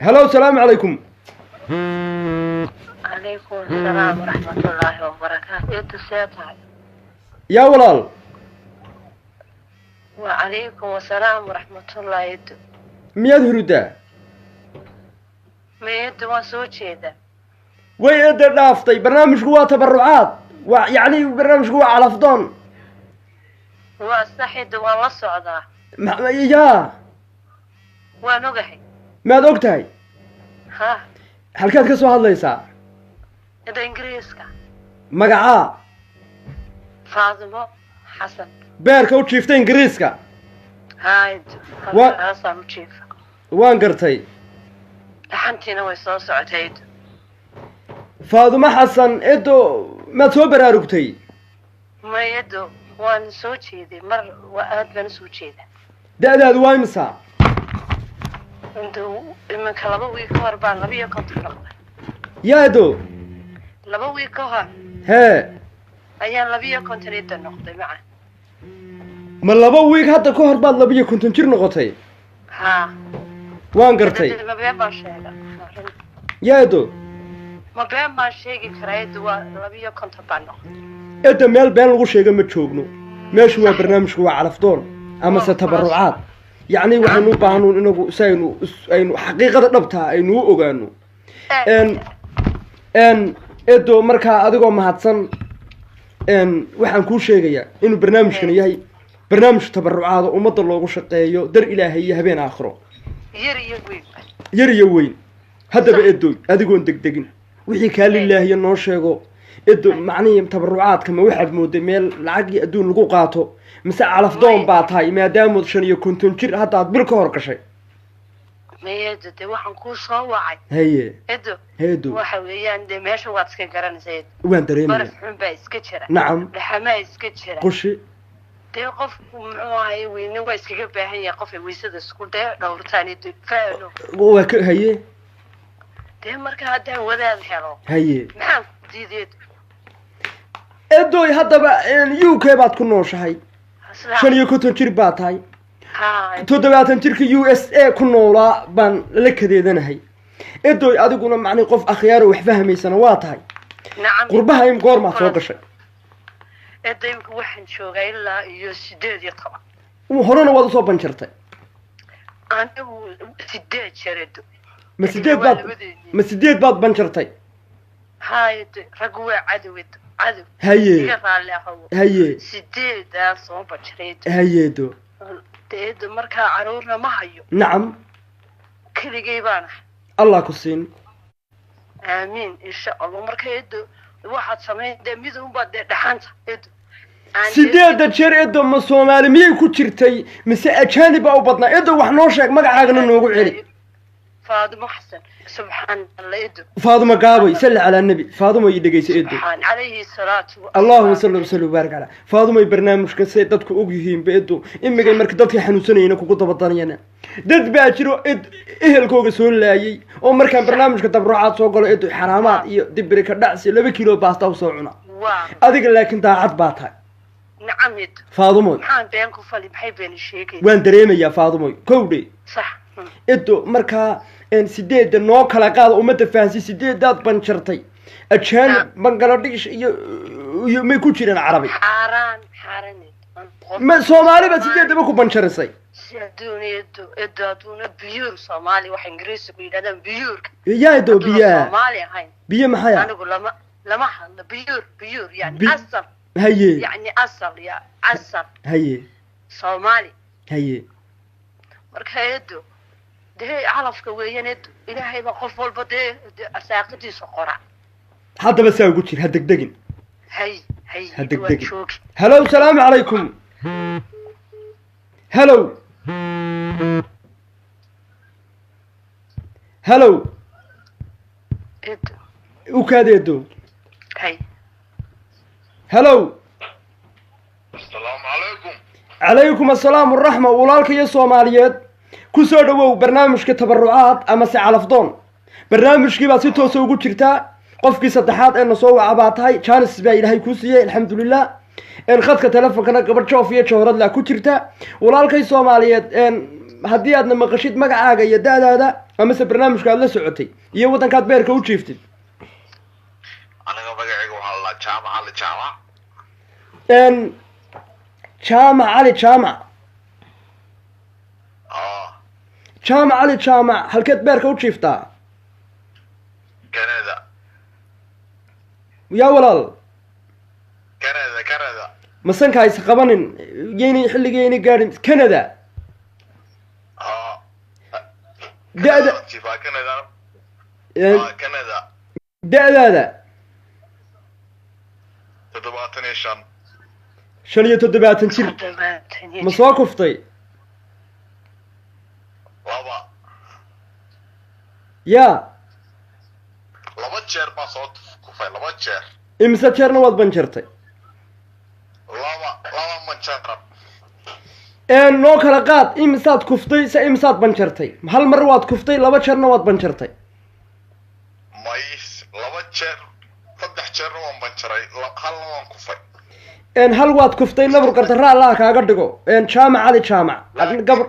Hello, salaamu calaykum. Calaykum asalaam waraxmatullaahi wabarakaatu. Eedu, see tahay? Yaa walaal. Wacalaykum asalaam waraxmatullaahi, eedu. Miyaad hurudaa? Ma eedu, waan soo jeedaa. Way eedda dhaaftay. Barnaamijku waa tabarucaad, waa yacni barnaamijku waa calafdoon. Waa sax eedu, waan la socdaa. Yaa? Waan ogahay. Maad og tahay? Ha. Halkaad ka soo hadlaysaa? Eedu, Ingiriiska. Magacaa? Faadimo Xasan. Beerka u jiifta Ingiriiska? Ha eedu. Halkaasaan u jiifa. Waan gartay. Dhaxantiina way soo socotay, eedu. Faadumo Xasan, edo, maad soo baraarugtay? Ma eedu, waan soo jeeday mar, waa aad baan usoo jeedaa. Da-daadu waa imisa? Inta iminka 2 wiig ka hor baan 52 noqday. Yaa edo? 2 wiig ka hor Hee. ayaan 52 eeda noqday, maca. Ma 2 wiig hadda ka hor baad 52 jir noqotay? Ha. Waan gartay. Ma been baan sheega? Yaa edo? Ma been baan sheegi karaa eedu? Waa 52 baan noqday. Edda, meel been lagu sheega ma joogno. Meeshu waa barnaamijku waa calafdoon amase tabarucaad. Yacni waxaynu u baahnuun inagu si aynu aynu xaqiiqada dhabtaa aynu u ogaano. N edo, markaa adigoo mahadsan, waxaan kuu sheegayaa inuu barnaamijkani yahay barnaamij tabarucaada, ummadda loogu shaqeeyo dar Ilaahay iyo habeen aakhiro. Yar iyo weyn. Yar iyo weyn. Haddaba edoy, adigoon degdegin, wixii kaa lilaahiyo noo sheego, edo. Macnihii tabarucaadka ma waxaad mooday meel lacag iyo adduun lagu qaato, mise calafdoon baa tahay, maadaamood 55 jir hadda aad bil ka hor gashay? Maya eedo, dee waxaan kuu soo wacay, Haye. edo, Heedo. waxa weeyaan dee meesha waad iska garanaysaa, edo. Waan dareemaya. Baraf xun baa iska jira. Dhaxamaa iska jira. Qushi. Dee qofku muxuu ahay, weyne waa iskaga baahan yahay qof ay weysada isku dee dhowrtaan, edo, faano. Waa ka haye. Dee marka haddaan wadaad helo, maxaan ku diiday, edo? Edoy, haddaba UK baad ku nooshahay, 55 jir baa tahay. Ha. 70 jirka USA ku noolaa baan la kadeedanahay, edoy. Adiguna macni qof akhyaaro wax fahmaysana waa tahay. Qurbaha im goormaad soo gashay? Edo, imika waxaan joogaa ilaa iyo 18. Horena waad usoo banjartay? Anigu sideed jeer, edo. Ma sideed baad, ma sideed baad banjartay? Ha edo, raggu waa cadow, edo, cadow. Iga raalli ahow. Sideedaa soo banjaray, edo. Hayeedo. Dee edo, markaa caruurna ma hayo. Keligay baan ahay. Allah ku siin. Aamiin, insha Allah. Marka edo, waxaad samayn dee mid unbaa dee dhaxanta, edo. Sideedda jeer, edo, ma Soomaali miyay ku jirtay mise ajaanib baa u badnaa? Edo, wax noo sheeg, magacaagana noogu celi. Faadimo Xasan. Subxaan Allah, edo. Faaduma gaabay, salli calaa nebi. Faaduma, ii dhegeysa, edo. Subxaan calayhi salaatu. Allahuma salli wasalli wabaarik calaa. Faadumay, barnaamijka say dadku og yihiinba, edo, imigay marka dadka xanuunsanayana kugu dabadanayana. Dad baa jiro ed ehelkooga soo laayay oo markaan barnaamijka dabrucaad soo galo, edo, xaraamaad iyo dibiri ka dhacsi 2 kiilo baasta usoo cuna. Adiga laakiin daacad baa tahay. Nacam, edo. Faadumoy. Maxaan been ku fali? Maxay been sheegay? Waan dareemayaa, Faadumoy, kowdhe. Sax. Edo, markaa sideedda noo kala qaada, ummadda fahansi. Sideedaad banjartay, ajaanib Bangaladesh iyo may ku jiraan Carabi? Xaaraan, xaaraan, edo. Ma Soomaali baad sideedaba ku banjarisay? Si adduun, edo, edo, adduuna pure Soomaali, waxa Ingiriisigu yidhahdaan pure-ka. Yaa edo? Hadduuna Biyaa? Soomaali ahayn. Biyo maxaya? Anigu lama hadlo. Pure, pure yani asal. Yani asal ya asal. Soomaali. Marka edo, dee calafka weeyaan, edo. Ilaahay baa qof walba dee arsaaqadiisa qora. Haddaba saa ugu jir, ha degdegin. Hay hay. Ha Waa degdegin. joogi. Hello, salaamu calaykum. Hello, hello. Edo. U kaadi, edo. Hay. Hello. Asalaamu calaykum. Calaykum assalaam waraxma. Walaalka iyo Soomaaliyeed, ku soo dhowow barnaamijka tabarucaad amase calafdoon. Barnaamijkii baad si toosa ugu jirtaa. Qofkii saddexaad ee na soo waca baa tahay. Janis baa Ilaahay kuu siiyey, alxamdulilah. Khadka telefonkana gabadh joof iyo jawharadla ku jirta. Walaalkay Soomaaliyeed, haddii aadna maqashid, magacaaga iyo da-daada. Amase barnaamijka aad la socotay iyo waddankaad beerka u jiiftid. Aniga magacayga waxaa la Jaamac Cali Jaamac. Jaamac Cali Jaamac. Ah. Jaamac Cali Jaamac, halkeed beerka u jiiftaa? Canada. Yaa walaal? Canada, Canada. Masanka hays qabanin, yaynay xilliga yaynay gaadhin Canada. Ah. Da-da? Jiifaa Canada. Ah, Canada. Da-daada? 75. 75 jir. Ma soo kuftay? Laba. Yaa? Laba jeer baan soo kufay, laba jeer. Imise jeerna waad banjartay? Laba, laba manjarab. Noo kala qaad, imisaad kuftay se imisaad banjartay? Hal mar waad kuftay, laba jeerna waad banjartay. Mays, laba jeer, saddex jeerna waan banjaray, halna waan kufay. Hal waad kuftay, nabur gardarra Allaha kaaga dhigo. Jaamac Cali Jaamac, gabr,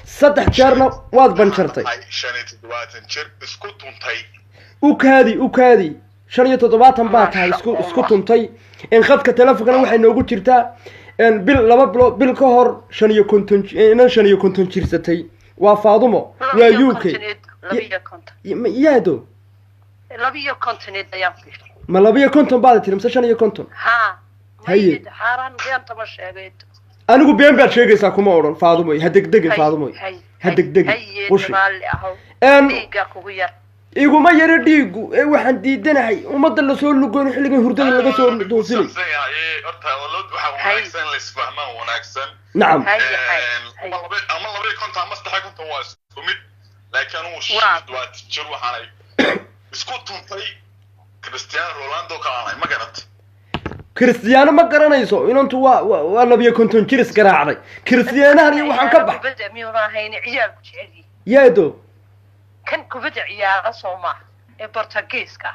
saddex jeerna waad banjartay. Ay, 75 jir isku tuntay. U kaadi, u kaadi. 75 baa tahay, isku tuntay. Khadka telefonkana waxay noogu jirtaa bil, 2 bilood, bil ka hor 55, inan 55 jirsatay. Waa Faadumo, waa UK. 52. Yaado? 52 ayaan ku yidhi. Ma 52 baad tiri mise 55? Ha. Haye. Mayid xaaraan, beenta ma sheegay. Anigu been baad sheegaysaa kuma odhan, Faadumoy. Ha degdegin, Faadumoy, ha degdegin. Haye. Qushi. Raalli ahow. Dhiiggaa kugu yar. Iguma yaro dhiigu ee waxaan diidanahay ummadda lasoo lugoyn xilligan hurdada laga soo toosinay. Saxsan yahay. Horta waxaa wanaagsan la isfahmaan wanaagsan. Nacam. Haye, haye. Ama 52 ama 53 waa isku mid, laakiin anugu 75 jir waxaanay isku tuntay Cristiano Ronaldo kalaanay, ma garat? Kristiyaano ma garanayso inantu, waa 52 jir isgaraacday. Kristiyaanahan iyo waxaan ka bax. Kubadda miyuuna ahayn ciyaalku jecel yihiin? Yaado? Kan kubadda ciyaara soo maaha ee Portugiiska?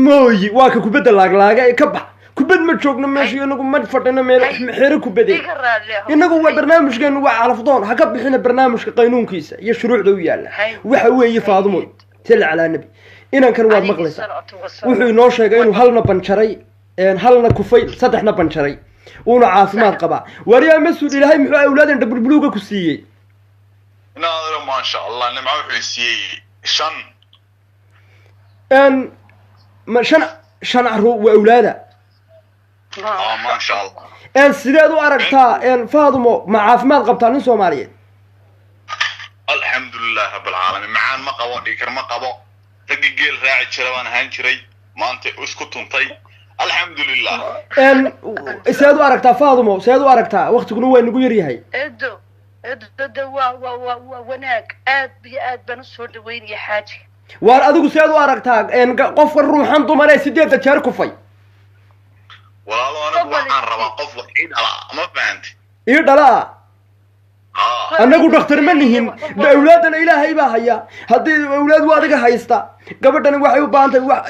Mooyi, waa ka kubadda laaglaaga ee ka bax. Kubad ma joogno meesha, inagu ma fadhino meel xero kubadeed. Iga raalli ahow. Inagu waa barnaamijkeenu waa calafdoon, ha ka bixina barnaamijka qaynuunkiisa iyo shuruucda u yaalla. Waxa weeye, Faadumoy, salli calaa nabi, inankan waad Alayhi maqlaysaa. salaatu wasalaam. Wuxuu inoo sheegay inuu halna banjaray, halna kufay, saddexna banjaray, uuna caafimaad qabaa. Wariyaa mas-uul, Ilaahay muxuu awlaadan dhabulbuluuga ku siiyey? Inaadaro, maasha Allah, nimco wuxuu siiyey shan. Ma shan caruur waa awlaada? Ah, maasha Allah. Sideed u aragtaa, Faadumo? Ma caafimaad qabtaa nin Soomaaliyeed? Alxamdulilah rabbilcaalamiin, macaan ma qabo, dhiikar ma qabo. Raggi geel raaci jira baan ahaan jiray, maanta isku tuntay, alxamdulilah. Sideed u aragtaa, Faadumo? Sideed u aragtaa? Waktiguna waa nagu yaryahay. Edo, edo, de waa wanaag, aad iyo aad baan usoo dhaweynaya xaaji. Waar adigu sideed u aragtaa qofka ruuxan dumar ee sideedda jeer kufay? Walaalo, anigu waxaan rabaa qof wax ii dhala, ma fahanti? Ii dhalaa. Haa. Annagu dhakhtar ma nihin, awlaadana Ilaahay baa haya. Haddii awlaad waa adiga haysta, gabadhani waxay u baahan tahay wax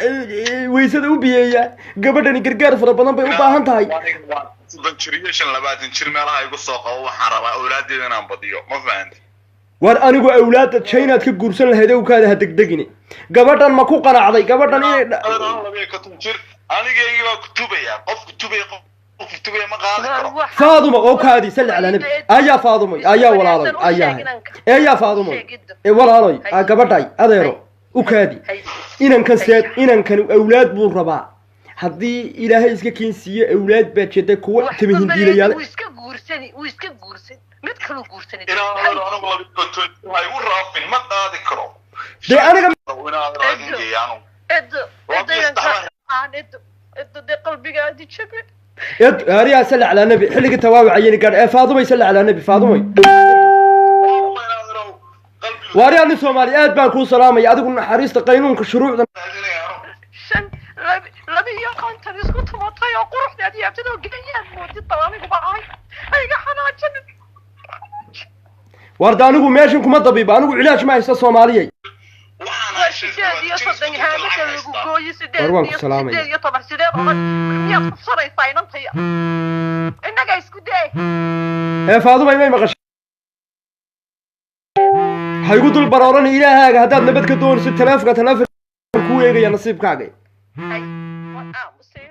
weysada u biyeeya. Gabadhani gargaar fara badan bay u baahan tahay. 30 jir iyo 25 jir meelaha igu soo qabo. Waxaan rabaa awlaadeeda inaan badiyo, ma fahanti? War anigu awlaadda Chinaad ka guursan lahayd awkaada, ha degdegini. Gabadhan ma ku qanacday gabadhan inay 52 jir anigaygii baa kutubaya, qof kutubaya, qof kutubaya ma qaadi karo. Faaduma oo kaadi, salli calaa nabi. Ayaa Faadumoy, ayaa walaaloy, ayaa eeyaa Faadumoy ee walaaloy, gabadhay adeero u kaadi. Inankan seed, inankan awlaad buu rabaa. Haddii Ilaahay iska keensiiyo awlaad baa jeeda kuwa tamahindiilayaal. Wuu iska guursani, wuu iska guursan, mid kaluu guursani. Inaan anigu 52 jir ha igu raafin, ma qaadi karo. Dee aniga Inaan adeero Edo, edo, aan edo, edo, dee qalbigaadi jabin. Ed ariyaa, salli calaa nabi, xilligii tawaawacayeni gaadh ee Faadumay, salli calaa nabi, Faadumay. Waariyaa nin Soomaali, aad baan kuu salaamaya. Adigu naxariista qaynuunka shuruucda. Shan 52 isku tumatay oo quruxdeed yaabtid oo geeyaad moodid bal aniguba ahay, hayga xanaajinin. Warda anigu meeshan kuma dabiibo, anigu cilaaj ma haysta, Soomaaliyay. Waa 38 haamada lagu gooyo, sideed War waan ku iyo salaamaya. 18, sideed odan miyaad kufsanaysaa inantaya? Innaga isku day. Ee Faadumay, may maqashay? Ha igu dul barooran. Ilaahaaga haddaad nabad ka doonayso, taleefonka taleefon kuu eegaya nasiibkaaga. Ay, waan aamusay.